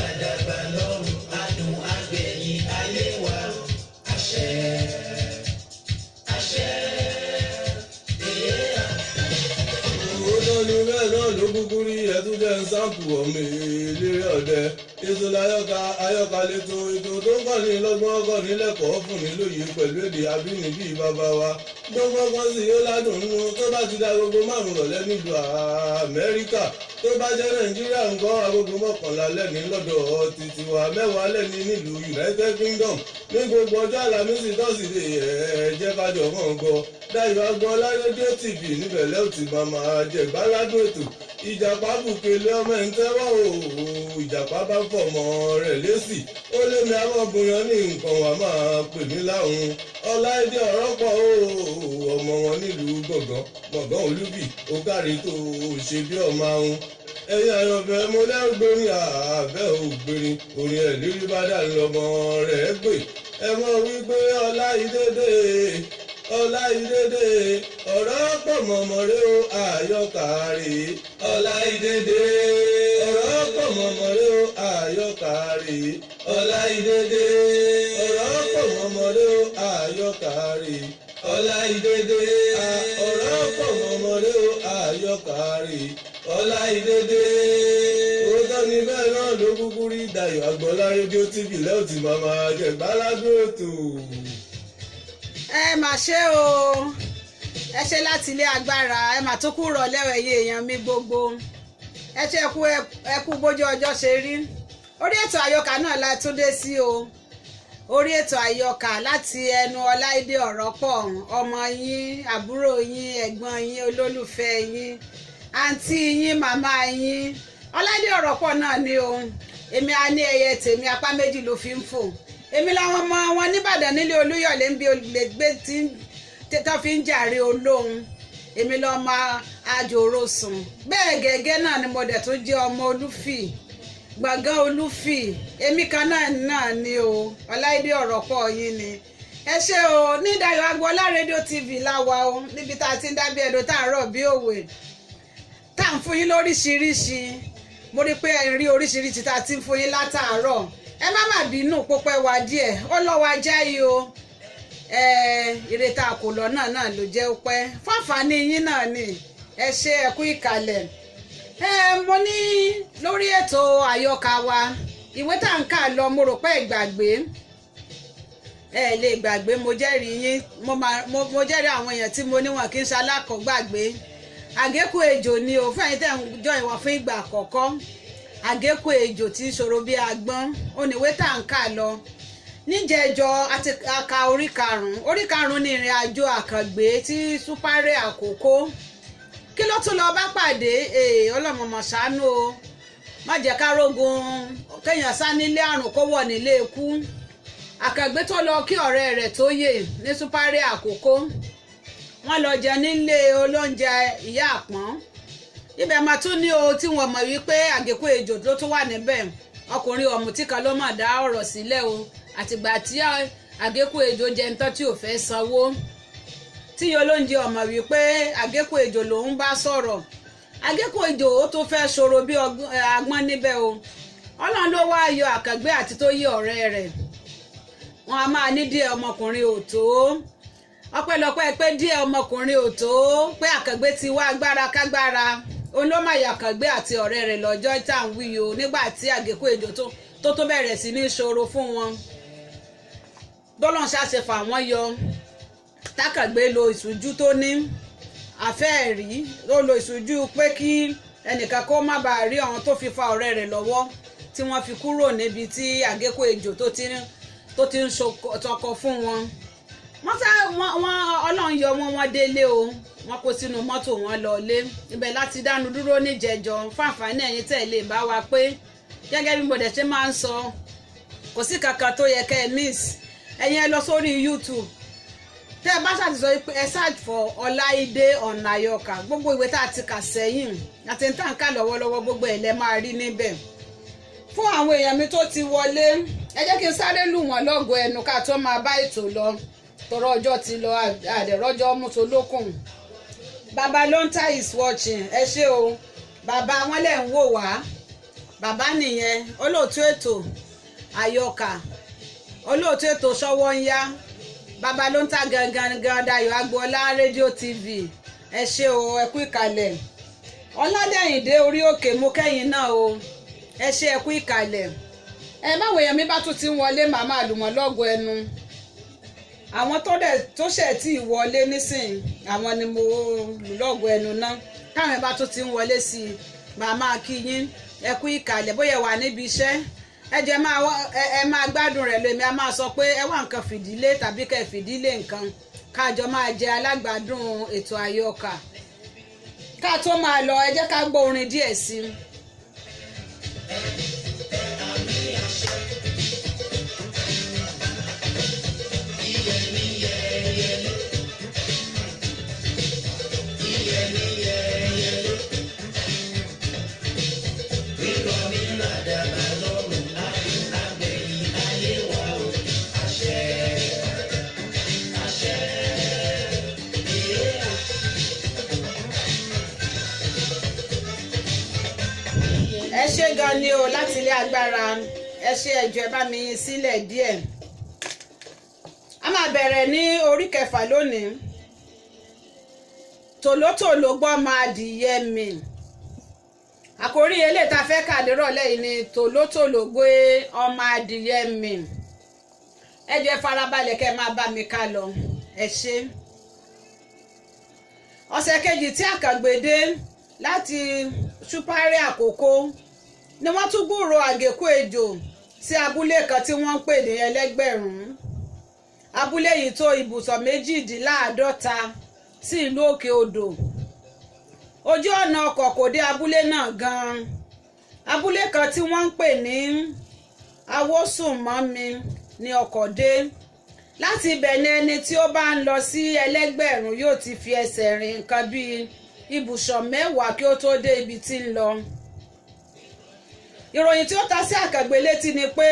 Àdàbà lọ́rùn adùn àgbẹ̀yìn ayé wa. Àṣẹ, àṣẹ, èèyàn. Ó tán ní bẹ́ẹ̀ náà ló kúkú rí. Ẹtún jẹ́ ń sáǹpù ọmọ eléré ọ̀dẹ. Ètò láyọ̀ká, ayọ̀ká lẹ́tọ̀, ètò tó ń kọ́ni lọ́gbọ́n, kọ́ni lẹ́kọ̀ọ́, fún ní lóye pẹ̀lú èdè abínibí bàbá wa. Gbọ́ngbọ́n kan sì yóò ládùn nínú tó bá ti da 5:00 rọ̀lẹ́ nílùú Amẹ́ríkà. Tó bá jẹ́ Nàìjíríà ńkọ́, 11:00 lẹ́ni lọ́dọ̀ títí wa, 10:00 lẹ́ni nílùú United Kingdom. Ní gbogbo ọjọ́ Àlàmísì, Tọ́sídẹ̀ẹ́, ẹ̀ jẹ́ kájọ mọ́ ń gbọ́ Dayọ̀ Agboola Rédíò TV. Níbẹ̀ lẹ́ò tí máa máa jẹ gbáládùn ètò. Ìjàpá bùkélé ọmọ ẹ̀ ń tẹ́wọ́ o. Ìjàpá bá fọmọ rẹ̀ lésì, ó lé mi amọ̀bùnyàn ní nǹkan wà máa pè mí láhùn. Ọláìdé ọ̀rọ̀ pọ̀ o, ọmọ wọn nílùú Gbọ̀ngàn, Gbọ̀ngàn Olúbì. Ó kárí tó ṣe bí ọmọ ahun. Ẹ̀yin àyànfẹ́, mo lẹ́rù gbórin àbẹ́ ògbérin orin ẹ̀ lérí bá dà lọ́mọ rẹ̀ gbé. Ẹ mọ̀ wípé Ọláìdédé, Ọláìdédé, ọ̀rọ̀ pọ̀ mọ̀mọ́ rẹ o, àyọkà rè. Ọláìdédé, ọ̀rọ̀ pọ̀ mọ̀mọ́ rẹ o, àyọkà rè. Ọláìdédé, ọ̀rọ̀ pọ̀ mọ̀mọ́ rẹ o, àyọkà rè. Ọláìdédé, ọ̀rọ̀ pọ̀ mọ̀mọ́ rẹ o, àyọkà rè. Ọláìdédé. Òótọ́ ni, bẹ́ẹ̀ náà ló kúkú rí. Dayọ̀ Agboola Rédíò TV lẹ́ò tí màmá jẹ gbáládùn ètò. Ẹ mà ṣe o, ẹ ṣe láti ilé agbára. Ẹ mà tún kú rọ̀lẹ́, ẹ̀yin èèyàn mi gbogbo. Ẹ ṣe, ẹkú ẹkú bójú ọjọ́ ṣe rí. Orí ètò àyọkà náà la tún dé sí o, orí ètò àyọkà láti ẹnu Ọláìdé Ọ̀rọ̀pọ̀, ọmọ yín, àbúrò yín, ẹ̀gbọ́n yín, olólùfẹ́ yín, àǹtí yín, màmá yín, Ọláìdé Ọ̀rọ̀pọ̀ náà ni o. Èmi á ní ẹyẹ tèmi, apá méjì ló fi ń fò. Èmi làwọn ọmọ wọn nìbàdàn nílé Olúyọ̀lé ń bí olùgbé tí tó fi ń jàre olóhùn. Èmi lọ́mọ àjòrò sùn bẹ́ẹ̀ gẹ́gẹ́ náà ni mo dẹ̀ tún jẹ́ ọmọ Olúfì, Gbọ̀ngàn Olúfì. Èmi kan náà náà ni o, Ọláìdé Ọ̀rọ̀pọ̀ yín ni. Ẹ ṣé o. Ní Dayọ̀ Agboola Rédíò TV láwa o, níbi tá a ti ń dábí ẹ̀dùn, tá a rọ̀ bí òwe, tá à ń fún yín lóríṣiríṣi. Mo rí pé ẹ rí oríṣiríṣi tá a ti ń fún yín látàárọ̀. Ẹ má má bínú pópẹ́ wa díẹ̀, ó lọ́ wa jáì o. Ìrètà kò lọ náà náà ló jẹ́ ó pẹ́ fáfàní yín náà ni. Ẹ ṣé, ẹ kú ìkàlẹ̀. Ẹ mo ní lórí ètò àyọkà wa, ìwé tá à ń kà lọ, mo rò pé ẹ gbàgbé, ẹ lè gbàgbé. Mo jẹ́rìí yín, mo jẹ́rìí àwọn èèyàn tí mo níwọ̀n kì í ṣe alákọ̀ọ́gbàgbé. Àgékù ejò ni o. Fún ẹ̀yin tẹ́ ń jọ ìwọ̀n fún ìgbà àkọ́kọ́, Àgékù ejò tí ń ṣòro bí agbọ́n oníwé tá à ń kà lọ níjẹjọ. Àti aka orí karùnún. Orí karùnún ní ìrìn àjò Àkàngbé tí Súpárẹ̀ Àkókó. Kí ló tún lọ bá pàdé? Ọlọ́mọmọ ṣàánú o, má jẹ́ ká rógun kéèyàn sá nílé àrùn kó wọ̀ nílé ikú. Àkàngbé tó lọ kí ọ̀rẹ́ rẹ̀ tó yè ní Súpárẹ̀ Àkókó, wọ́n lọ jẹ nílé olóúnjẹ ìyá àpọ́n. Ibẹ̀ máa tún ní o tí wọ́n mọ̀ wípé àgékù ejò ló tún wà níbẹ̀. Ọkùnrin ọ̀mùtí kan ló mà dá ọ̀rọ̀ sílẹ̀ o. Àtìgbà tí àgékù ejò jẹ ń tán tí ò fẹ́ sanwó, tí olóúnjẹ ọmọ wípé àgékù ejò lòún bá sọ̀rọ̀, àgékù ejò ó tún fẹ́ ṣòro bí agbọ́n níbẹ̀ o. Ọlọ́run ló wá yọ Àkàngbé àti tó yí ọ̀rẹ́ rẹ̀. Wọn a máa ní díẹ̀ ọmọkùnrin ò tó. Ọpẹ́lọpẹ́ pé díẹ̀ ọmọkùnrin ò tó, pé Àkàngbé ti wá agbára kágbára, òun ló máa yọ Àkàngbé àti ọ̀rẹ́ rẹ̀ lọ́jọ́ tá à ń wí o. Nígbà tí àgékù ejò tó bẹ̀rẹ̀ sí ní ṣòro fún wọn, bọ́lọ́n ṣàṣẹ fà wọ́n yọ. Tákàngbé lo ìṣújú tó ní àfẹ́ẹ̀rí, ó lo ìṣújú pé kí ẹnìkan kó má bàa rí àwọn tó fi fa ọ̀rẹ́ rẹ̀ lọ́wọ́ tí wọ́n fi kúrò níbi tí àgékù ejò tó ti ń tọkọ fún wọn. Wọ́n sá wọ́n Ọlọ́run yọ wọ́n, wọ́n délé o. Wọ́n kó sínú mọ́tò, wọn lọ lé. Ibẹ̀ láti dánu dúró níjẹjọ. Fáǹfààní ẹ̀yin tẹ̀ lè bá wa pé gẹ́gẹ́ bí mo dẹ̀ ṣe máa ń sọ, kò sí kankan tó yẹ kẹ́ ẹ miss. Ẹ̀yin ẹ lọ sórí YouTube, tẹ́ ẹ bá ṣàti sọ pé ẹ search for Ọláìdé ọ̀nà àyọkà, gbogbo ìwé tá a ti kà sẹ́yìn àti tá à ń kà lọ́wọ́lọ́wọ́, gbogbo ẹ̀ lẹ́ máa rí níbẹ̀. Fún àwọn èèyàn mi tó ti wọlé, ẹ jẹ́ kí n sáré lù wọ́n lọ́gọ̀ọ́ ẹnu ká tó máa bá ètò lọ, tọrọ ọjọ́ ti lọ, àdẹ̀rọ́jọ́ mú tó lókun. Bàbá Lonta is watching. Ẹ ṣé o bàbá, wọn lẹ̀ ń wò wá. Bàbá nìyẹn, olóòtú ètò àyọkà, olóòtú ètò Ṣọwọ́ ń Yá, bàbá ló ń ta gangan gan Dayọ̀ Agboola rédíò TV. Ẹ ṣé o, ẹ kú ìkàlẹ̀. Ọládẹ̀yìndé orí òkè, mo kẹ́yìn náà o, ẹ ṣé, ẹ kú ìkàlẹ̀. Ẹ báwo èèyàn mi bá tún ti ń wọlé, màmá àlùmọ́ lọ́gọ̀ ẹnu. Àwọn tó dẹ̀ tó ṣẹ̀ tí ì wọlé nísìnyí, àwọn ni mo lù lọ́gọ̀ ẹnu náà. Táwọn ẹ bá tún ti ń wọlé sí i, màmá kí yín, ẹ kú ìkàlẹ̀. Bóyá wà níbi iṣẹ́, ẹ jẹ́ ẹ máa gbádùn rẹ̀ lómi. A máa sọ pé ẹ wá nǹkan fìdílé tàbí kẹ́ fìdílé nǹkan, káàjọ máa jẹ alágbádùn ètò àyọkà. Ká tó máa lọ, ẹ jẹ́ ká gbọ́ orin díẹ̀ sí i. Ẹ ṣé gan ni o láti ilé agbára. Ẹ ṣé, ẹjọ́ ẹ bá mi yín sílẹ̀ díẹ̀. A máa bẹ̀rẹ̀ ní orí kẹfà lónìí. Tòlótòló gbọ́ máa dìyẹ mi. Àkórí eléyìí tá a fẹ́ kà nírọ̀lẹ́ yìí ni tòlótòló gbé ọmọ adìyẹ mi. Ẹ jẹ́ farabalẹ̀ kẹ́ máa bá mi ká lọ. Ẹ ṣé. Ọ̀sẹ̀ kejì tí Àkàngbé dé láti Ṣúpárì Àkókó ni wọ́n tún gbúròó àgékù ejò sí abúlé kan tí wọ́n ń pè ní Ẹlẹ́gbẹ̀rún. Abúlé yìí tó ibùsọ̀ 52 sí ìlú Òkè Odò. Ojú ọ̀nà ọkọ̀ kò dé abúlé náà gan-an. Abúlé kan tí wọ́n ń pè ní Awósùnmọ́mi ni ọkọ̀ dé. Láti ibẹ̀ ni ẹni tí ó bá ń lọ sí Ẹlẹ́gbẹ̀rún yóò ti fi ẹsẹ̀ rìn nǹkan bíi ibùsọ̀ 10 kí ó tó dé ibi tí ń lọ. Ìròyìn tí ó ta sí Àkàngbé létí ni pé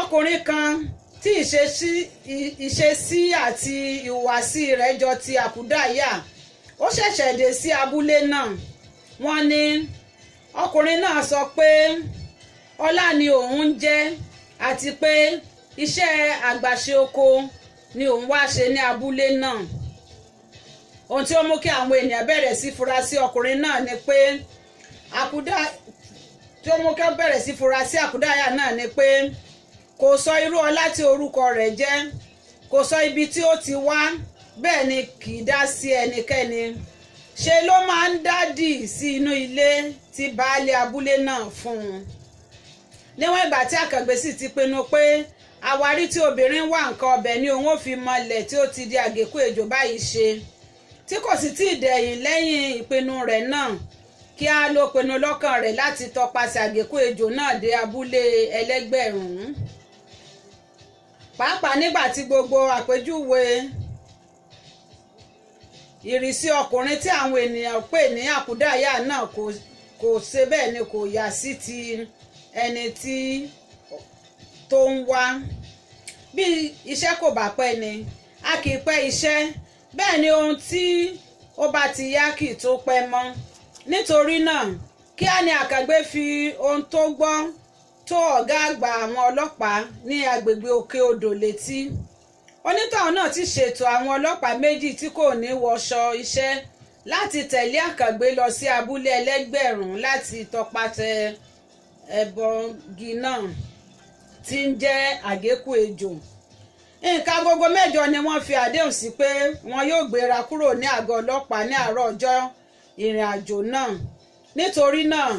ọkùnrin kan tí ìṣesí àti ìhùwàsí rẹ̀ jọ ti àkúdàáyà, ó ṣẹ̀ṣẹ̀ dé sí abúlé náà. Wọ́n ní ọkùnrin náà sọ pé Ọlá ni òun ń jẹ́, àti pé iṣẹ́ àgbàṣe oko ni òun wá ṣe ní abúlé náà. Ohun tí ó mú kí àwọn ènìyàn bẹ̀rẹ̀ sí fura sí ọkùnrin náà ni pé àkúdà tí ó mú kí wọ́n bẹ̀rẹ̀ sí fura sí àkúdàáyà náà ni pé kò sọ irú ọlá tí orúkọ rẹ̀ jẹ́, kò sọ ibi tí ó ti wá, bẹ́ẹ̀ ni kì í dá sí ẹnikẹ́ni. Ṣe ló máa ń dádì sí inú ilé tí baálé abúlé náà fún un. Níwọ̀n ìgbà tí Àkàngbé sì ti pinnu pé àwárí tí obìnrin wá nǹkan ọbẹ̀ ni òun ò fi mọlẹ̀ tí ó ti di àgékù ejò báyìí ṣe, tí kò sì tí ì dẹ̀yìn lẹ́yìn ìpinnu rẹ̀ náà, kí á ló pinnu lọ́kàn rẹ̀ láti tọpasẹ̀ àgékù ejò náà dé abúlé Ẹlẹ́gbẹ̀rún. Pàápàá nígbà tí gbogbo àpèjúwe ìrísí ọkùnrin tí àwọn ènìyàn pè ní àkúdàáyà náà kò ṣe bẹ́ẹ̀ ni kò yà sí ti ẹni tí tó ń wá. Bí iṣẹ́ kò bá pẹ́ ni a kì í pẹ́ iṣẹ́, bẹ́ẹ̀ ni ohun tí ó bá ti yá kì í tó pẹ́ mọ́. Nítorí náà, kíá ni Àkàngbé fi ohun tó gbọ́ tó ọ̀gá àgbà àwọn ọlọ́pàá ní agbègbè Òkè Odò létí. Onítọ̀hún náà ti ṣètò àwọn ọlọ́pàá méjì tí kò ní wọṣọ iṣẹ́ láti tẹ̀lé Àkàngbé lọ sí abúlé Ẹlẹ́gbẹ̀rún láti tọpasẹ̀ ẹbọgi náà tí ń jẹ́ àgékù ejò. Nǹkan agogo 8 ni wọ́n fi àdéhùn sí pé wọn yóò gbéra kúrò ní àgọ́ ọlọ́pàá ní àárọ̀ ọjọ́ ìrìn àjò náà. Nítorí náà,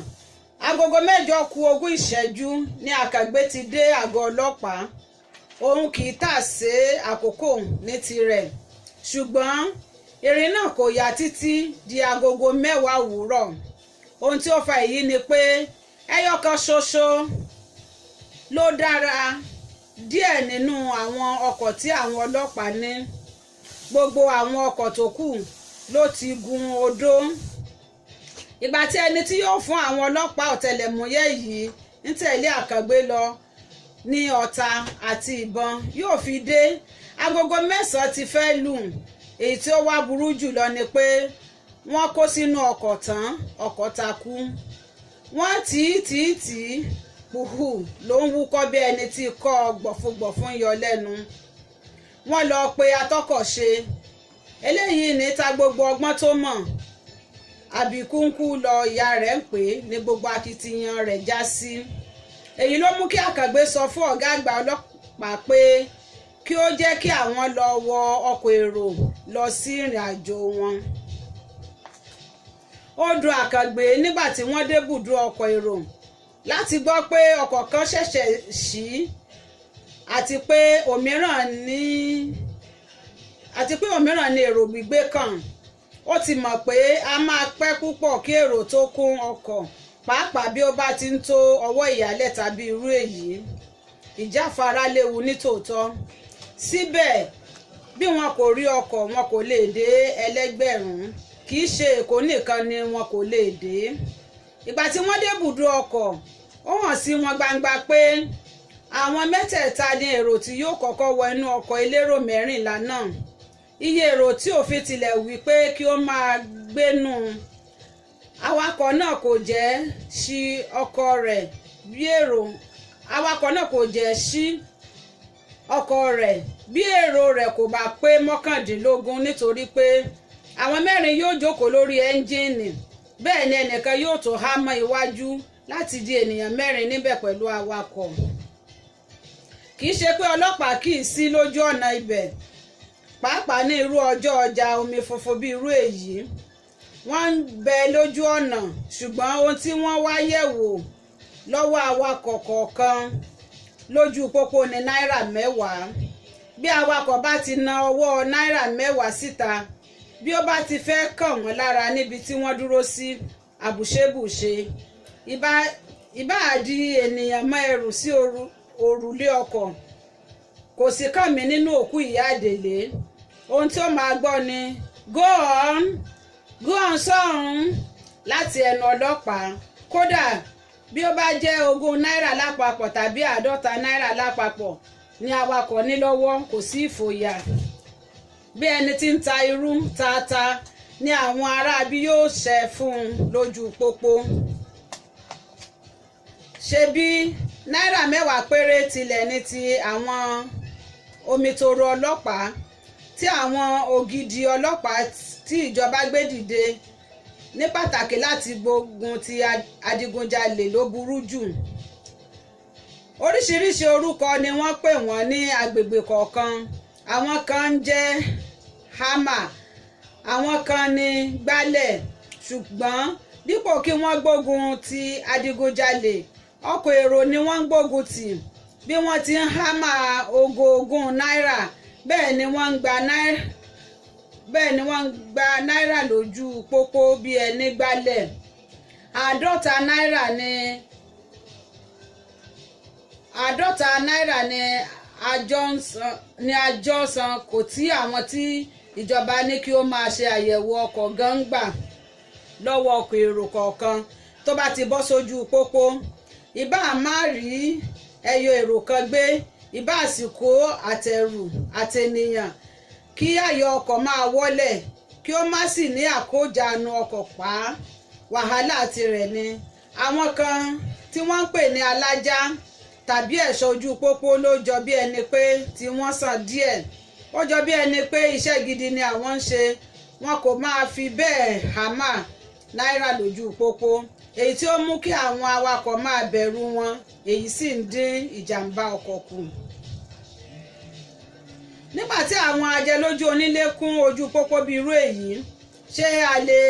agogo 7:20 ní Àkàngbé ti dé àgọ́ ọlọ́pàá. Òun kì í tà sé àkókò ní tirẹ̀, ṣùgbọ́n ìrìn náà kò yá títí di agogo 10 òwúrọ̀. Ohun tí ó fa èyí ni pé ẹyọ kan ṣoṣo ló dára díẹ̀ nínú àwọn ọkọ̀ tí àwọn ọlọ́pàá ní. Gbogbo àwọn ọkọ̀ tó kù ló ti gun odó. Ìgbà tí ẹni tí yóò fún àwọn ọlọ́pàá ọ̀tẹlẹ̀múyẹ́ yìí ń tẹ̀lé Àkàngbé lọ ní ọta àti ìbọn yóò fi dé, agogo 9 ti fẹ́ lù. Èyí tí ó wá burú jùlọ ni pé wọ́n kó sínú ọkọ̀ tán, ọkọ̀ takú. Wọ́n tì í tì í tì í, pùhù ló ń wúkọ́ bí ẹni tí kọ́ gbọ̀fúngbọ̀fún yọ lẹ́nu. Wọ́n lọ pe atọ́kọ̀ṣe. Eléyìí ní ta gbogbo ọgbọ́n tó mọ̀. Àbíkúńkú lọ ìyá rẹ̀ ń pè é ní gbogbo akitiyan rẹ̀ já sí. Èyí ló mú kí Àkàngbé sọ fún ọ̀gá àgbà ọlọ́pàá pé kí ó jẹ́ kí àwọn lọ wọ ọkọ̀ èrò lọ sí ìrìn àjò wọn. Ó dùn Àkàngbé nígbà tí wọ́n dé bùdó ọkọ̀ èrò láti gbọ́ pé ọkọ̀ kan ṣẹ̀ṣẹ̀ ṣí àti pé òmíràn ní èrò gbígbé kàn. Ó ti mọ̀ pé a máa pẹ́ púpọ̀ kí èrò tó kún ọkọ̀, pàápàá bí ó bá ti ń tó ọwọ́ ìyálẹ̀ tàbí irú èyí. Ìjáfara léwu nítòótọ́. Síbẹ̀, bí wọn kò rí ọkọ̀, wọn kò lè dé Ẹlẹ́gbẹ̀rún. Kì í ṣe Èkó nìkan ni wọn kò lè dé. Ìgbà tí wọ́n dé bùdó ọkọ̀, ó hàn sí wọn gbangba pé àwọn mẹ́tẹ̀ẹ̀ta ni èrò tí yóò kọ́kọ́ wọ inú ọkọ̀ elérò 14 náà. Iye èrò tí òfin tilẹ̀ wí pé kí ó máa gbénú. Awakọ̀ náà kò jẹ́ ṣí ọkọ̀ rẹ̀ bí èrò awakọ̀ náà kò jẹ́ ṣí ọkọ̀ rẹ̀ bí èrò rẹ̀ kò bá pé 19, nítorí pé àwọn mẹ́rin yóò jókòó lórí ẹ́ńjìnì, bẹ́ẹ̀ ni ẹnìkan yóò tó há mọ́ iwájú láti di ènìyàn mẹ́rin níbẹ̀ pẹ̀lú awakọ̀. Kì í ṣe pé ọlọ́pàá kì í sí lójú ọ̀nà ibẹ̀, pàápàá ní irú ọjọ́ ọjà omi funfun bí irú èyí. Wọ́n ń bẹ lójú ọ̀nà, ṣùgbọ́n ohun tí wọ́n wá yẹ̀ wò lọ́wọ́ awakọ̀ kọ̀ọ̀kan lójú pópó ní náírà 10. Bí awakọ̀ bá ti na ọwọ́ náírà 10 síta, bí ó bá ti fẹ́ kàn wọ́n lára níbi tí wọ́n dúró sí, àbùṣebùṣe. Ìbá di ènìyàn mọ́ ẹrù sí òrùlé ọkọ̀, kò sí kàn mí nínú òkú ìyá àdèlé. Ohun tí ó máa gbọ́ ni "Go on, go on sọ́hún" láti ẹnu ọlọ́pàá. Kódà bí ó bá jẹ́ 20 náírà lápapọ̀ tàbí 50 náírà lápapọ̀ ní awakọ̀ ní lọ́wọ́, kò sí ìfòyà. Bí ẹni tí ń ta irú tata ní àwọn aráabí yóò ṣe fún un lójú pópó. Ṣebí náírà 10 péré tilẹ̀ ní ti àwọn omitoro ọlọ́pàá tí àwọn ògidì ọlọ́pàá tí ìjọba gbé dìde ní pàtàkì láti gbógun ti adigunjalè ló burú jù. Oríṣiríṣi orúkọ ni wọ́n pè wọ́n ní agbègbè kọ̀ọ̀kan. Àwọn kan ń jẹ́ hámà, àwọn kan ní gbálẹ̀. Ṣùgbọ́n dípò kí wọ́n gbógun ti adigunjalè, ọkọ̀ èrò ni wọ́n ń gbógun tì. Bí wọ́n ti ń hámà ogógún náírà, bẹ́ẹ̀ ni wọ́n ń gba náírà lójú pópó bí ẹni gbálẹ̀. 50 náírà ni àjọ ń san ní àjọ san kò tí àwọn tí ìjọba ní kí ó máa ṣe àyẹ̀wò ọkọ̀ gan ń gbà lọ́wọ́ ọkọ̀ èrò kọ̀ọ̀kan tó bá ti bọ́ sójú pópó. Ìbá má rí ẹyọ èrò kan gbé, ìbá àsìkò àtẹrù àtẹnìyàn, kí àyà ọkọ̀ máa wọlẹ̀, kí ó má sì ní àkójánu ọkọ̀ pa wàhálà tirẹ̀ ni. Àwọn kan tí wọ́n ń pè ní alájá tàbí ẹ̀ṣọ́ ojú pópó ló jọ bí ẹni pé tí wọ́n sàn díẹ̀. Ó jọ bí ẹni pé iṣẹ́ gidi ni àwọn ń ṣe. Wọn kò máa fi bẹ́ẹ̀ hámà náírà lójú pópó, èyí tí ó mú kí àwọn awakọ̀ máa bẹ̀rù wọn, èyí sì ń dín ìjàmbá ọkọ̀ kù. Nígbà tí àwọn ajẹlójú onílé kún ojú pópó bí irú èyí, ṣé a lè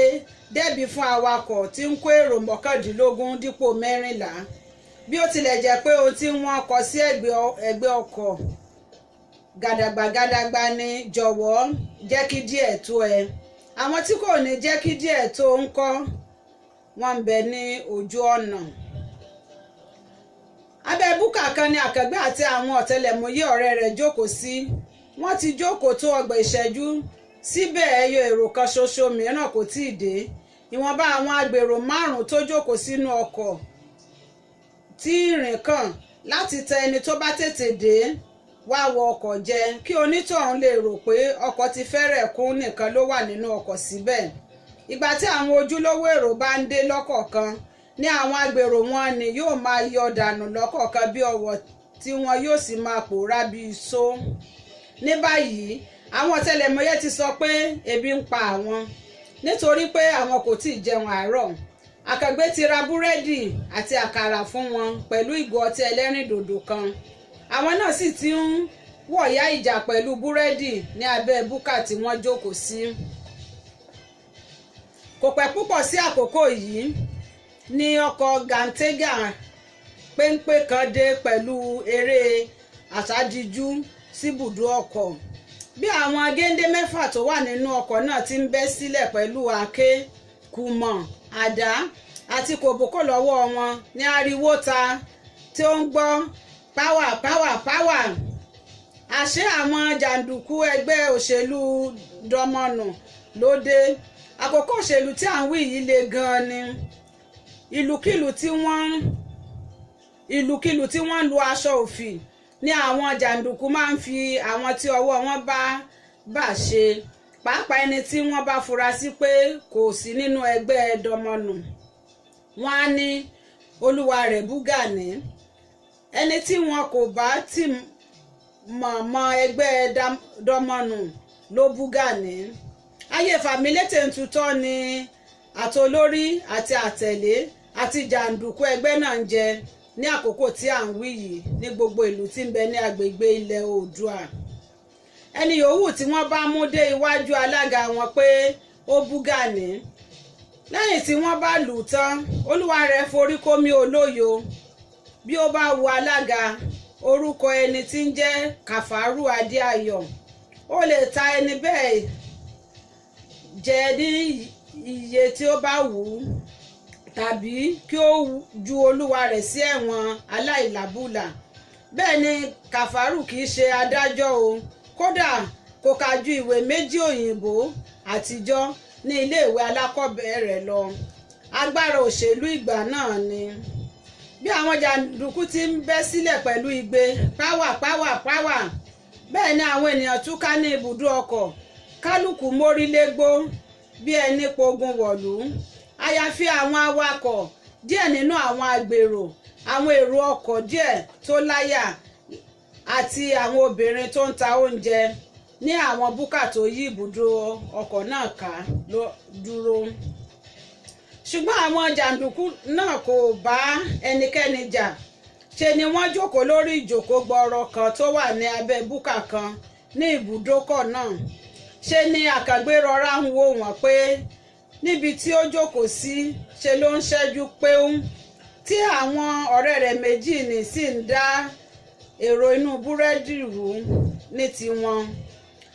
dẹ́bi fún awakọ̀ tí ń kó èrò 19 dípò 14? Bí ó tilẹ̀ jẹ́ pé ohun tí wọ́n kọ sí ẹ̀gbẹ́ ọkọ̀ gàdàgbà gàdàgbà ni "Jọ̀wọ́ jẹ́ kí díẹ̀ tó ẹ", àwọn tí kò ní jẹ́ kí díẹ̀ tó ń kọ́ wọ́n ń bẹ ní ojú ọ̀nà. Abẹ́ búkà kan ni Àkàngbé àti àwọn ọ̀tẹlẹ̀múyẹ́ ọ̀rẹ́ rẹ̀ jókòó sí. Wọ́n ti jókòó tó 30 ìṣẹ́jú, síbẹ̀ ẹyọ èrò kan ṣoṣo mìíràn kò tíì dé. Ìwọ̀nba àwọn agbèrò márùn-ún tó jókòó sínú ọkọ̀ tí ìrìn kàn láti tẹ ẹni tó bá tètè dé wá wọ ọkọ̀ jẹ, kí onítọ̀hún lè rò pé ọkọ̀ ti fẹ́rẹ̀ kún nìkan ló wà nínú ọkọ̀ síbẹ̀. Ìgbà tí àwọn ojúlówó èrò bá ń dé lọ́kọ̀ọ̀kan Ní àwọn agbèrò wọn ni yóò máa yọ dànù lọ́kọ̀ọ̀kan bí ọ̀wọ̀ tí wọn yóò sì máa pòórá bí iṣó. Ní báyìí, àwọn ọ̀tẹlẹ̀múyẹ́ ti sọ pé ebi ń pa àwọn nítorí pé àwọn kò tíì jẹun àárọ̀. Àkàngbé ti ra búrẹ́dì àti àkàrà fún wọn pẹ̀lú ìgò ọtí ẹlẹ́rìndòdò kan. Àwọn náà sì ti ń wọ̀yá ìjà pẹ̀lú búrẹ́dì ní abẹ́ búkà tí wọ́n jókòó sí. Kò pẹ́ púpọ̀ sí àkókò yìí ní ọkọ̀ gàǹtẹ́gà péńpé kan dé pẹ̀lú eré àsádijú síbùdó ọkọ̀. Bí àwọn géńdé mẹ́fà tó wà nínú ọkọ̀ náà ti ń bẹ́ sílẹ̀ pẹ̀lú àáké, kùmọ̀, àdá àti kòbókò lọ́wọ́ wọn ní ariwo ta tí ó ń gbọ́ páwà páwà páwà. Àṣé àwọn jàǹdùkú ẹgbẹ́ òṣèlú dọmọnù ló dé. Àkókò òṣèlú tí à ń wí yìí le gan-an ni. Ìlúkìlú tí wọ́n ń lu aṣọ òfì ní àwọn jàǹdùkú máa ń fi àwọn tí ọwọ́ wọn bá bà ṣe, pàápàá ẹni tí wọ́n bá fura sí pé kò sí nínú ẹgbẹ́ dọmọnù. Wọ́n á ní olúwa rẹ̀ búgà ní. Ẹni tí wọn kò bá tì mọ̀ mọ́ ẹgbẹ́ dọmọnù ló búgà ní. Ayé fàmílétè ń tutọ́ ni àtolórí àti àtẹ̀lé àti jàǹdùkú ẹgbẹ́ náà ń jẹ ní àkókò tí à ń wí yìí ní gbogbo ìlú tí ń bẹ ní agbègbè ilẹ̀ Oòduà. Ẹni yòówù tí wọ́n bá mú dé iwájú alága wọn pé ó búgà ní, lẹ́yìn tí wọ́n bá lù ú tán, olúwa rẹ̀ forí kómi olóyo. Bí ó bá wu alága, orúkọ ẹni tí ń jẹ́ Kàfárù Adéayọ̀, ó lè ta ẹni bẹ́ẹ̀ jẹ ní iye tí ó bá wù ú tàbí kí ó ju olúwa rẹ̀ sí ẹ̀wọ̀n aláìlábùlà. Bẹ́ẹ̀ ni Kàfárù kì í ṣe adájọ́ o. Kódà kò kà ju ìwé méjì òyìnbó àtijọ́ ní iléèwé alákọ̀ọ́bẹ̀rẹ̀ lọ. Agbára òṣèlú ìgbà náà ni. Bí àwọn jàǹdùkú ti ń bẹ́ sílẹ̀ pẹ̀lú igbe páwà páwà páwà, bẹ́ẹ̀ ni àwọn ènìyàn túká ní ibùdó ọkọ̀. Kálukú mórí légbó bí ẹni pogun wọ̀lú, àyàfi àwọn awakọ̀ díẹ̀ nínú àwọn agbèrò, àwọn èrò ọkọ̀ díẹ̀ tó láyà àti àwọn obìnrin tó ń ta oúnjẹ ní àwọn búkà tó yí ibùdó ọkọ̀ náà ká dúró. Ṣùgbọ́n àwọn jàǹdùkú náà kò bá ẹnikẹ́ni jà. Ṣe ni wọ́n jókòó lórí ìjókòó gbọọrọ kan tó wà ní abẹ́ búkà kan ní ibùdókọ̀ náà. Ṣe ni Àkàngbé rọra ń wò wọ́n pé níbi tí ó jókòó sí, ṣe ló ń ṣẹ́jú péún, tí àwọn ọ̀rẹ́ rẹ̀ méjì ní sì ń dá èrò inú búrẹ́dì rú ní tiwọn.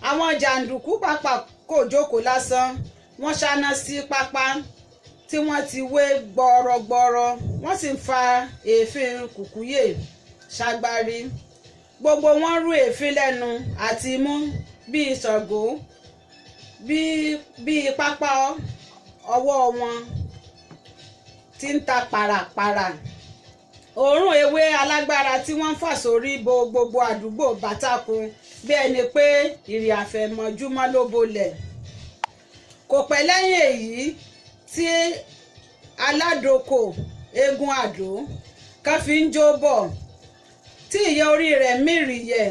Àwọn jàǹdùkú pàápàá kò jókòó lásán. Wọ́n ṣáná sí pápá tí wọ́n ti wé gbọọrọgbọọrọ, wọ́n sì ń fa èéfín kùkúyè ṣàgbárí. Gbogbo wọn rú èéfín lẹ́nu àti imú bíi Ṣàngó, bíi pápá ọwọ́ wọn tí ń ta pàràpàrà. Òórùn ewé alágbára tí wọ́n ń fà sórí bo gbogbo àdúgbò bátákù bí ẹni pé ìrì àfẹ̀mọ́júmọ́ ló bolẹ̀. Kò pẹ́ lẹ́yìn èyí tí aládòkò eégún àdó kan fi ń jó bọ̀ tí ìyẹ́ orí rẹ̀ mìrìyẹ̀.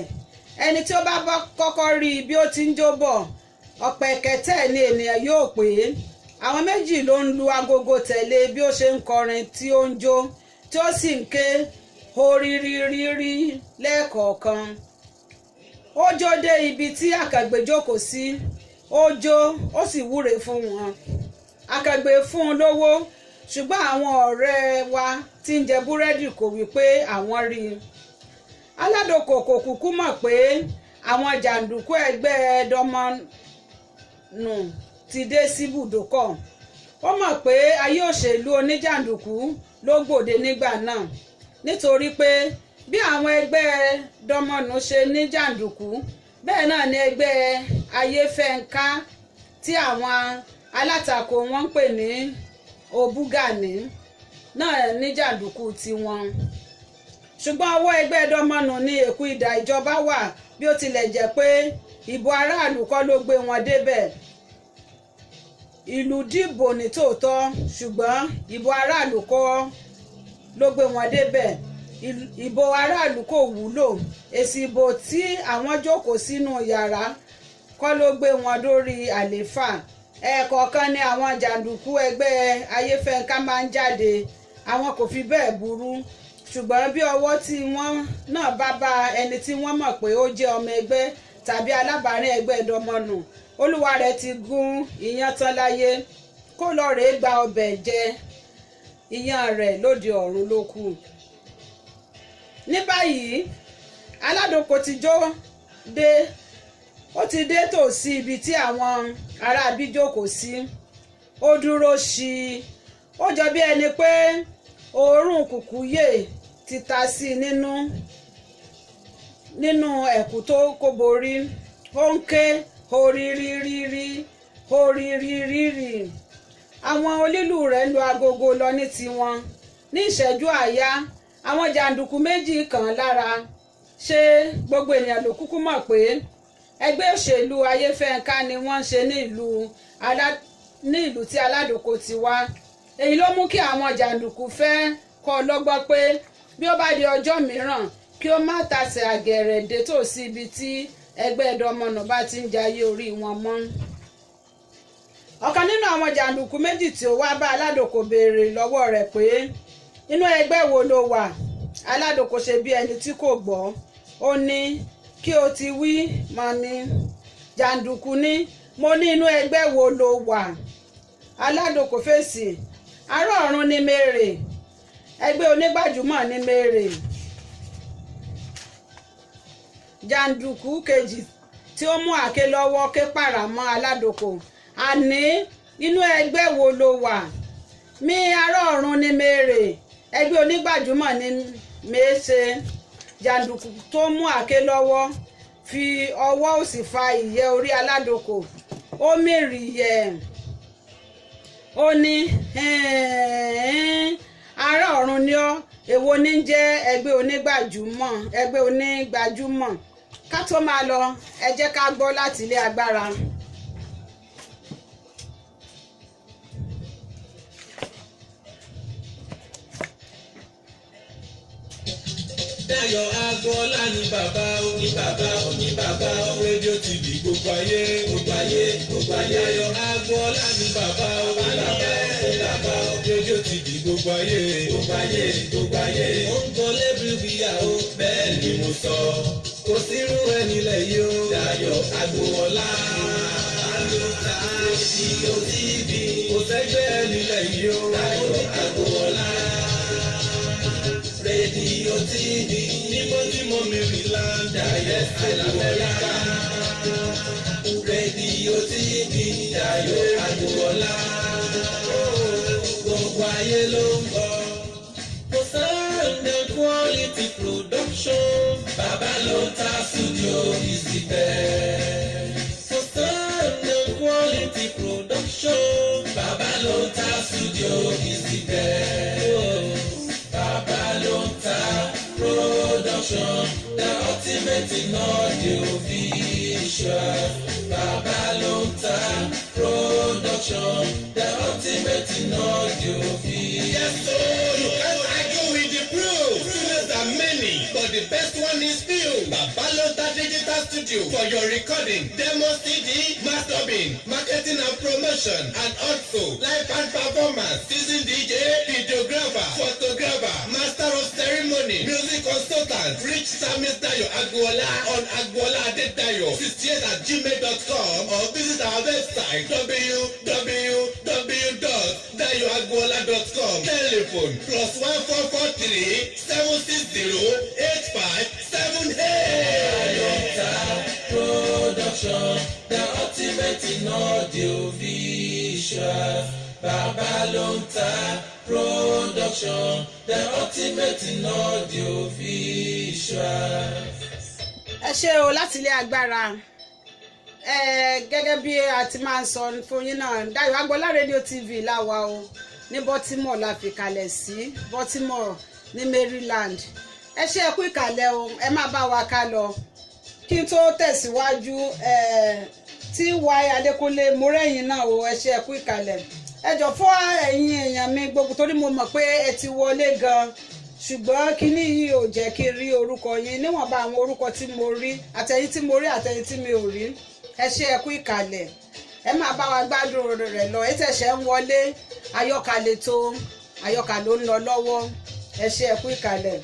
Ẹni tí ó bá kọ́kọ́ rí i bí ó ti ń jó bọ̀, ọ̀pẹ̀kẹ̀tẹ̀ ni ènìyàn yóò pè é. Àwọn méjì ló ń lu agogo tẹ̀lé bí ó ṣe ń kọrin tí ó ń jó, tí ó sì ń ké horírírírí lẹ́ẹ̀kọ̀ọ̀kan. Ó jó dé ibi tí Àkàngbé jókòó sí. Ó jó, ó sì wúre fún wọn. Àkàngbé fún un lówó, ṣùgbọ́n àwọn ọ̀rẹ́ wa tí ń jẹ búrẹ́dì kò wí pé àwọn rí i. Aládòkò kò kúkú mọ̀ pé àwọn jàǹdùkú ẹgbẹ́ dọmọnù ti dé síbùdókọ̀. Ó mọ̀ pé ayé òṣèlú oníjàǹdùkú ló gbòde nígbà náà, nítorí pé bí àwọn ẹgbẹ́ dọmọnù ṣe ní jàǹdùkú, bẹ́ẹ̀ náà ni ẹgbẹ́ ayéfẹ́ńká tí àwọn alátakò wọn ń pè ní òbúgàní náà ní jàǹdùkú tiwọn. Ṣùgbọ́n ọwọ́ ẹgbẹ́ dọmọnù ní èkú idà ìjọba wà, bí ó tilẹ̀ jẹ́ pé ìbò aráàlú kọ́ ló gbé wọn débẹ̀. Ìlú dìbò ní tòótọ́, ṣùgbọ́n ìbò aráàlú kọ́ ló gbé wọn débẹ̀. Ìbò aráàlú kò wúlò. Èsì ìbò tí àwọn jókòó sínú yàrá kọ́ ló gbé wọn dórí àlééfà. Ẹ̀ẹ̀kọ̀ọ̀kan ni àwọn jàǹdùkú ẹgbẹ́ Ayéfẹ́nká máa ń jáde. Àwọn kò fi bẹ́ẹ̀ burú, ṣùgbọ́n bí ọwọ́ tí wọ́n náà bá bá ẹni tí wọ́n mọ̀ pé ó jẹ́ ọmọ ẹgbẹ́ tàbí alábàárìn ẹgbẹ́ dọmọnù, olúwa rẹ̀ ti gún iyán tán láyé, kó lọ rèé gba ọbẹ̀ jẹ iyán rẹ̀ lóde ọ̀run ló kù. Ní báyìí, Aládòkò ti jó dé. Ó ti dé tòsí ibi tí àwọn aráabí jókòó sí. Ó dúró sí i. Ó jọ bí ẹni pé òórùn kùkúyè ti ta sí i nínú ẹ̀kú tó kó borí. Ó ń ké horírírírí, horírírírí. Àwọn onílù rẹ̀ ń lu agogo lọ ní tiwọn. Ní ìṣẹ́jú àáyá, àwọn jàǹdùkú méjì kàn án lára. Ṣé gbogbo ènìyàn ló kúkú mọ̀ pé ẹgbẹ́ òṣèlú Ayéfẹ́nká ni wọ́n ń ṣe ní ìlú tí Aládòkò ti wá? Èyí ló mú kí àwọn jàǹdùkú fẹ́ kọ́ lọ́gbọ́n pé bí ó bá di ọjọ́ mìíràn, kí ó má tasẹ̀ àgẹ̀rẹ̀ dé tòsí ibi tí ẹgbẹ́ ẹ̀dọ́mọnà bá ti ń jayé orí wọn mọ́. Ọ̀kan nínú àwọn jàǹdùkú méjì tí ó wá bá Aládòkò béèrè lọ́wọ́ rẹ̀ pé, "Inú ẹgbẹ́ wo ló wà?" Aládòkò ṣe bí ẹni tí kò gbọ́. Ó ní, "Kí o ti wí mọ́ni?" Jàǹdùkú ní, "Mo ní inú ẹgbẹ́ wo ló wà?" Aládòkò fèsì, "Ará ọ̀run ni mèrè, ẹgbẹ́ onígbàjúmọ̀ ni mèrè." Jàǹdùkú kejì tí ó mú àáké lọ́wọ́ ké pàrà mọ́ Aládòkò, "Àní inú ẹgbẹ́ wo ló wà?" "Mi ará ọ̀run ni mèrè, ẹgbẹ́ onígbàjúmọ̀ ni mèéṣe." Jàǹdùkú tó mú àáké lọ́wọ́ fi ọwọ́ òsì fa ìyẹ́ orí Aládòkò. Ó mìrì yẹ̀. Ó ní, "Ará ọ̀run ni ọ́, èwo ní jẹ́ ẹgbẹ́ onígbàjúmọ̀, ẹgbẹ́ onígbàjúmọ̀?" Ká tó máa lọ, ẹ jẹ́ ká gbọ́ láti ilé agbára. Dayọ̀ Agboola ní bàbá ó ní bàbá ó ní bàbá ó, rédíò TV gbogbo ayé, gbogbo ayé, gbogbo ayé. Dayọ̀ Agboola ní bàbá ó ní bàbá ó ní bàbá ó, rédíò TV gbogbo ayé, gbogbo ayé, gbogbo ayé. Ó ń gbọ́ lẹ́bùrúbíyà ó, bẹ́ẹ̀ ni mo sọ. Kò sírú ẹni lẹ̀ yìí ó. Dayọ̀ Agboola ló ta rédíò TV. Kò sẹ́gbẹ́ ẹni lẹ̀ yìí ó. Dayọ̀ Agboola rédíò TV ní Baltimore, Maryland, Dayọ̀ Agboola. Rédíò TV, Dayọ̀ Agboola. Gbogbo ayé ló ń gbọ́. Kò sound and quality production. Bàbá ló ta studio is the best. Kò sound and quality production. Bàbá ló ta studio is the best. Bàbá ló ń ta production, the ultimate in audio visual. Bàbá ló ń ta production, the ultimate in audio visual. Yes, so you can't argue with the proof. Studios are many, but the best one is few. Babalota Digital Studio for your recording, demo CD, mastering, marketing and promotion, and also live band performance, season DJ, videographer, photographer, master of ceremony, music consultant. Reach Samis Dayo Agboola on agboola adedayo68@gmail.com or visit our website www.dayoagboola.com. Telephone +1 443 760 8578. Babalota Production, the ultimate in audio visual. Babalota Production, the ultimate in audio visual. Ẹ ṣé o láti ilé agbára. Ẹ gẹ́gẹ́ bí a ti máa ń sọ fún yín náà, Dayọ̀ Agboola Radio TV láwa o. Ní Baltimore la fi kalẹ̀ sí, Baltimore ní Maryland. Ẹ ṣé, ẹ kú ìkàlẹ̀ o. Ẹ má bá wa ká lọ. Kí n tó tẹ̀síwájú, ẹ Ty Adékúnlé Mórẹ́yìn náà o, ẹ ṣé, ẹ kú ìkàlẹ̀. Ẹ jọ, fún ẹ̀yin èèyàn mi gbogbo, torí mo mọ̀ pé ẹ ti wọlé gan, ṣùgbọ́n kínní yìí ò jẹ́ kí n rí orúkọ yín. Níwọ̀nba àwọn orúkọ tí mo rí, àtẹ̀yìn tí mo rí, àtẹ̀yìn tí mi ò rí, ẹ ṣé, ẹ kú ìkàlẹ̀. Ẹ máa bá wa gbádùn rẹ̀ lọ. Ẹ tẹ̀sẹ̀ ń wọlé, àyọkà lètò, àyọkà ló ń lọ lọ́wọ́. Ẹ ṣé, ẹ kú ìkàlẹ̀.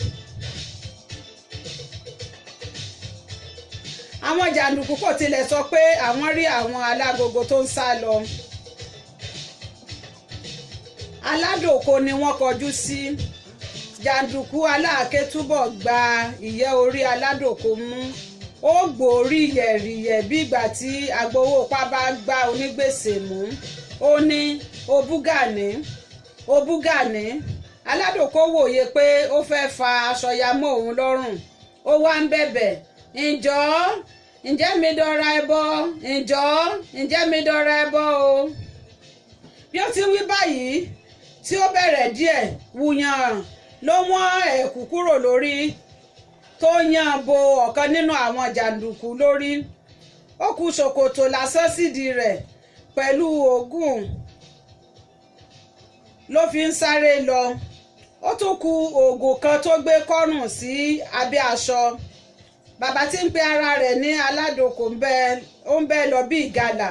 Àwọn jàǹdùkú kò tilẹ̀ sọ pé àwọn rí àwọn alágogo tó ń sá lọ. Aládòko ni wọ́n kọjú sí. Jàǹdùkú aláàké túbọ̀ gba ìyẹ́ orí aládòko mú, ó gbòórí yẹ̀rìyẹ̀ bí ìgbà tí agbowópá bá gbá onígbèsè mú. Ó ní, "Obúgàní, obúgàní." Aládòko wòye pé ó fẹ́ fa aṣọ ya mọ́ òun lọ́rùn, ó wá ń bẹ̀bẹ̀, "Ǹjọ́, ǹjẹ́ mi dọ́ra ẹbọ? Ǹjọ́, ǹjẹ́ mi dọ́ra ẹbọ o?" Bí ó ti wí báyìí tí ó bẹ̀rẹ̀ díẹ̀, wùyàn ló wọ́n ẹ̀kú kúrò lórí tó yàn bo ọ̀kan nínú àwọn jàǹdùkú lórí. Ó kù ṣòkòtò lásán sídìí rẹ̀, pẹ̀lú òógùn ló fi ń sáré lọ. Ó tún kù oògùn kan tó gbé kọ́rùn sí abẹ́ aṣọ. Bàbá tí ń pe ara rẹ̀ ní aládòkò ó ń bẹ́ lọ bí ìgalà,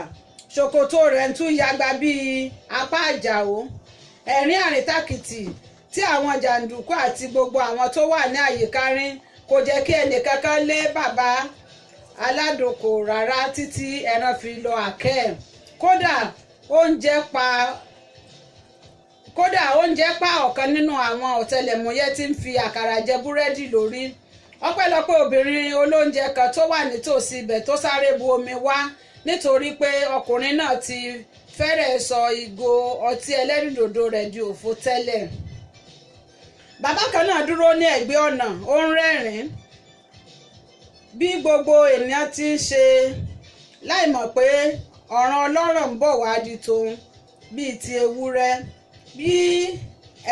ṣòkòtò rẹ̀ ń tún yagba bíi apá àjàó. Ẹ̀rín àrìntàkìtì tí àwọn jàǹdùkú àti gbogbo àwọn tó wà ní àyíká rín kò jẹ́ kí ẹnìkankan lé bàbá aládòkò rárá títí ẹran fi lọ àkẹ́ ẹ̀. Kódà oúnjẹ pa ọ̀kan nínú àwọn ọ̀tẹlẹ̀múyẹ́ tí ń fi àkàrà jẹ búrẹ́dì lórí. Ọpẹ́lọpẹ́ obìnrin olóúnjẹ kan tó wà nítòsí ibẹ̀ tó sáré bu omi wá, nítorí pé ọkùnrin náà ti fẹ́rẹ̀ sọ ìgò ọtí ẹlẹ́rìndòdò rẹ̀ di òfo tẹ́lẹ̀. Bàbá kan náà dúró ní ẹ̀gbẹ́ ọ̀nà, ó ń rẹ́rìn-ín bí gbogbo ènìyàn ti ń ṣe, láìmọ̀ pé ọ̀ràn ọlọ́rọ̀ ń bọ̀ wá di tòun bíi ti ewúrẹ́. Bí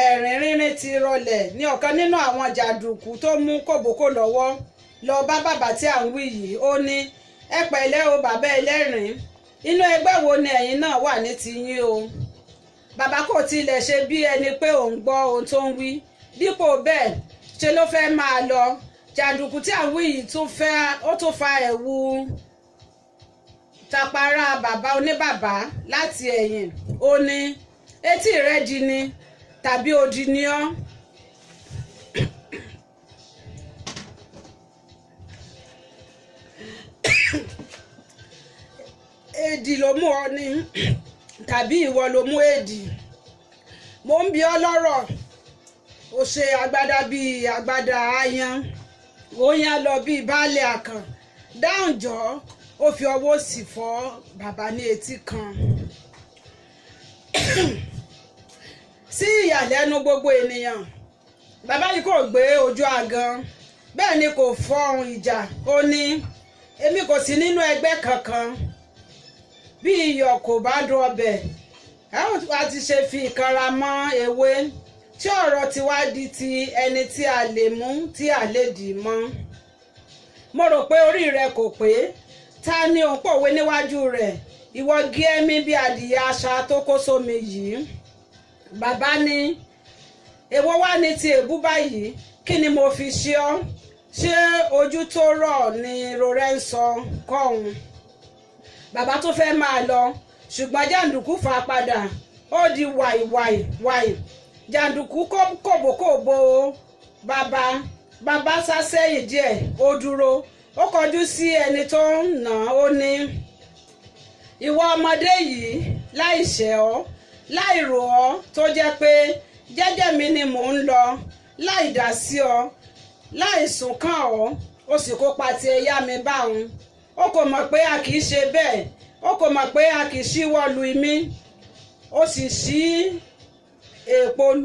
ẹ̀rín rínrín ti rọlẹ̀ ní ọ̀kan nínú àwọn jàǹdùkú tó mú kòbókò lọ́wọ́ lọ bá bàbá tí à ń wí yìí. Ó ní, "Ẹ pẹ̀lẹ́ o, bàbá ẹlẹ́rìn-ín. Inú ẹgbẹ́ wo ni ẹ̀yin náà wà ní tiyín o?" Bàbá kò tilẹ̀ ṣe bí ẹni pé òun gbọ́ ohun tó ń wí. Dípò bẹ́ẹ̀, ṣe ló fẹ́ máa lọ. Jàǹdùkú tí à ń wí yìí tún fẹ́, ó tún fa ẹ̀wù tapara bàbá oníbàbá láti ẹ̀yìn. Ó ní, "Etí rẹ di ni tàbí odi ni ọ́?" Èdì ló mú ọ ni tàbí ìwọ ló mú èdì? Mo ń bi ọ́ lọ́rọ̀. Ó ṣe agbádá bíi agbádá aáyán, ó yán lọ bíi baálé àkàn. Dáhùn jọ́. Ó fi ọwọ́ òsì fọ́ bàbá ní etí kan. Sí ìyàlẹ́nu gbogbo ènìyàn, bàbá yìí kò gbé ojú àgan, bẹ́ẹ̀ ni kò fọhùn ìjà. Ó ní, "Èmi kò sí nínú ẹgbẹ́ kankan. Bí iyọ̀ kò bá dùn ọbẹ̀, ẹ ó wá ti ṣe fi ìkanra mọ́ ewé tí ọ̀rọ̀ ti wá di ti ẹni tí a lè mú tí a lè dì mọ́? Mo rò pé orí rẹ kò pé. Ta ni òun pòwe níwájú rẹ̀, ìwọ gé mi bí adìyẹ àṣà tó kó sómi yìí?" Bàbá ní, "Èwo wá ní ti èébú báyìí? Kí ni mo fi ṣe ọ́? Ṣé ojú tó rọ̀ ni rorẹ́ ń sọ kọ́hún?" Bàbá tó fẹ́ máa lọ, ṣùgbọ́n jàǹdùkú fà á padà. Ó di wàì wàì wàì. Jàǹdùkú kòbókòbó bàbá. Bàbá sá sẹ́yìn díẹ̀, ó dúró, ó kọjú sí ẹni tó ń nà á. Ó ní, "Ìwọ ọmọdé yìí, láì ṣẹ̀ ọ́, láì rò ọ́, tó jẹ́ pé jẹ́jẹ́ mi ni mò ń lọ, láì dá sí ọ, láì sùn kàn ọ́, ó sì kópa ti ẹ̀yà mi báwọn. Ó kò mọ̀ pé a kì í ṣe bẹ́ẹ̀. Ó kò mọ̀ pé a kì í ṣíwọ́ lu imí. Ó sì ṣí èèpo lu